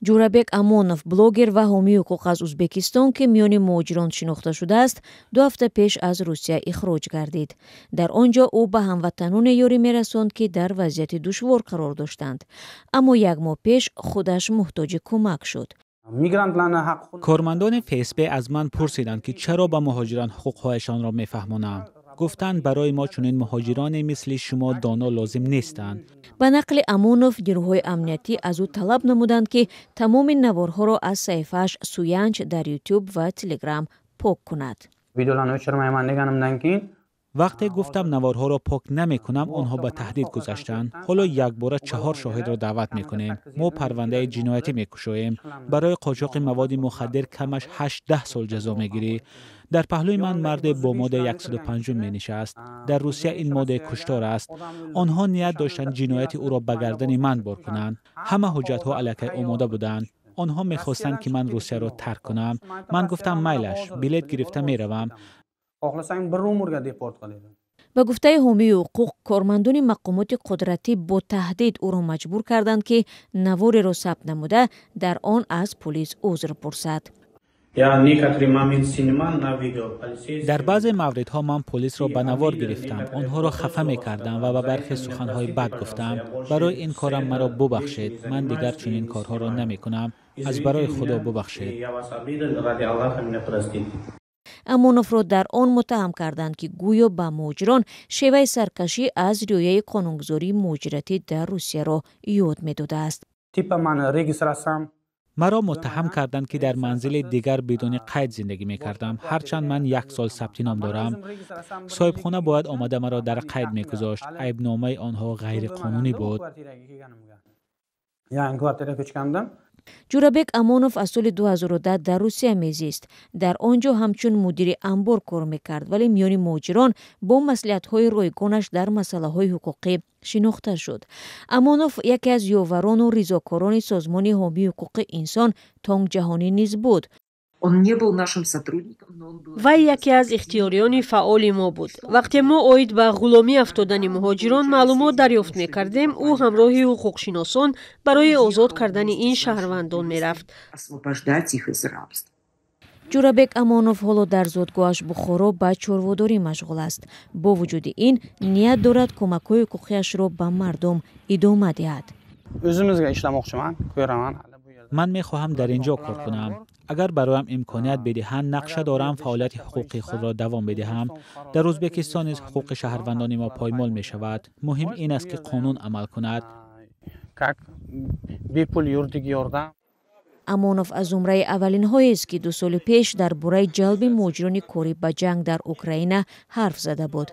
Ҷӯрабек Амонов, блогер ва ҳомии ҳуқуқ аз Узбекистон, ки миёни муҳоҷирон шинохта шудааст, 2 ҳафта пеш аз Русия ихроҷ гардид. Дар он ҷо ӯ ба ҳамватаноне ёрӣ мерасонд, ки дар вазъияти душвор қарор доштанд, аммо як моҳ пеш худаш муҳтоҷи кӯмак шуд. Кормандони ФСБ аз ман пурсиданд, ки чаро ба муҳоҷирон ҳуқуқҳояшонро мефаҳмонам. Гуфтанд, барои мо чунин муҳоҷироне мисли шумо доно лозим нестанд. Ба нақли Амонов, нирӯҳои амниятӣ аз ӯ талаб намуданд, ки тамоми наворҳоро аз саҳифааш Суянч дар Ютуб ва Телеграм пок кунад. Вақте гуфтам, наворҳоро пок намекунам, онҳо ба таҳдид гузаштанд. Ҳоло якбора чаҳор шоҳидро даъват мекунем. Мо парвандаи ҷиноятӣ мекушоем. Барои қочоқи маводи мухаддир камаш 8-10 сол ҷазо мегирӣ. Дар паҳлӯи ман марде бо моддаи 105 менишаст. Дар Русия ин моддаи куштор аст. Онҳо ният доштанд, ҷинояти ӯро ба гардани ман бор кунанд. Ҳама ҳуҷҷатҳо аллакай омода буданд. Онҳо мехостанд, ки ман Русияро тарк кунам. Ман гуфтам, майлаш, билет гирифта меравам. Xohlasang, bir umrga депорт qiladi. Ба гуфтаи ҳомии ҳуқуқ, кормандони мақомоти қудратӣ бо таҳдид ӯро маҷбур карданд, ки навореро сабт намуда, дар он аз пулис узр пурсад. Дар баъзе мавридҳо ман полисро ба навор гирифтам, онҳоро хафа мекардам ва ба бархе суханҳои бад гуфтам. Барои ин корам маро бубахшед. Ман дигар чунин корҳоро намекунам. Аз барои Худо бубахшед. Амоновро дар он муттаҳам карданд, ки гӯё ба муҳоҷирон шеваи саркашӣ аз риояи қонунгузории муҳоҷиратӣ дар Русияро ёд медодааст. Маро муттаҳам карданд, ки дар манзили дигар бидуни қайд зиндагӣ мекардам, ҳарчанд ман як сол сабти ном дорам. Соҳибхона бояд омада маро дар қайд мегузошт. Айбномаи онҳо ғайриқонунӣ буд. Yangi kvartiraga ko'chgandim. Ҷӯрабек Амонов аз соли 2010 дар Русия мезист. Дар он ҷо ҳамчун мудири амбор кор мекард, вале миёни муҳоҷирон бо маслиҳатҳои ройгонаш дар масъалаҳои ҳуқуқӣ шинохта шуд. Амонов яке аз ёварону ризокорони созмони ҳомии ҳуқуқи инсон Тонг Ҷаҳонӣ низ буд. Он не был нашим сотрудником, но он был. Вай яке аз ихтиёриёни фаъоли мо буд. Вақте мо оид ба ғуломӣ афтодани муҳоҷирон маълумот дарёфт мекардем, ӯ ҳамроҳи ҳуқуқшиносон барои озод кардани ин шаҳрвандон мерафт. Освобождать их из рабства. Ҷӯрабек Амонов ҳоло дар зодгоҳаш Бухоро ба чорводорӣ машғул аст. Бо вуҷуди ин, ният дорад кӯмакҳои ҳуқуқиашро ба мардум идома диҳад. O'zimizga ishlamoqchiman, ko'raman. Ман мехоҳам дар ин ҷо кор кунам. Агар бароям имконият бидиҳанд, нақша дорам фаъолияти ҳуқуқии худро давом бидиҳам. Дар Ӯзбекистон низ ҳуқуқи шаҳрвандони мо поймол мешавад. Муҳим ин аст, ки қонун амал кунад. Как bepul yuridik yordam. Амонов аз зумраи аввалинҳоест, ки 2 соли пеш дар бораи ҷалби муҳоҷирони корӣ ба ҷанг дар Украина ҳарф зада буд.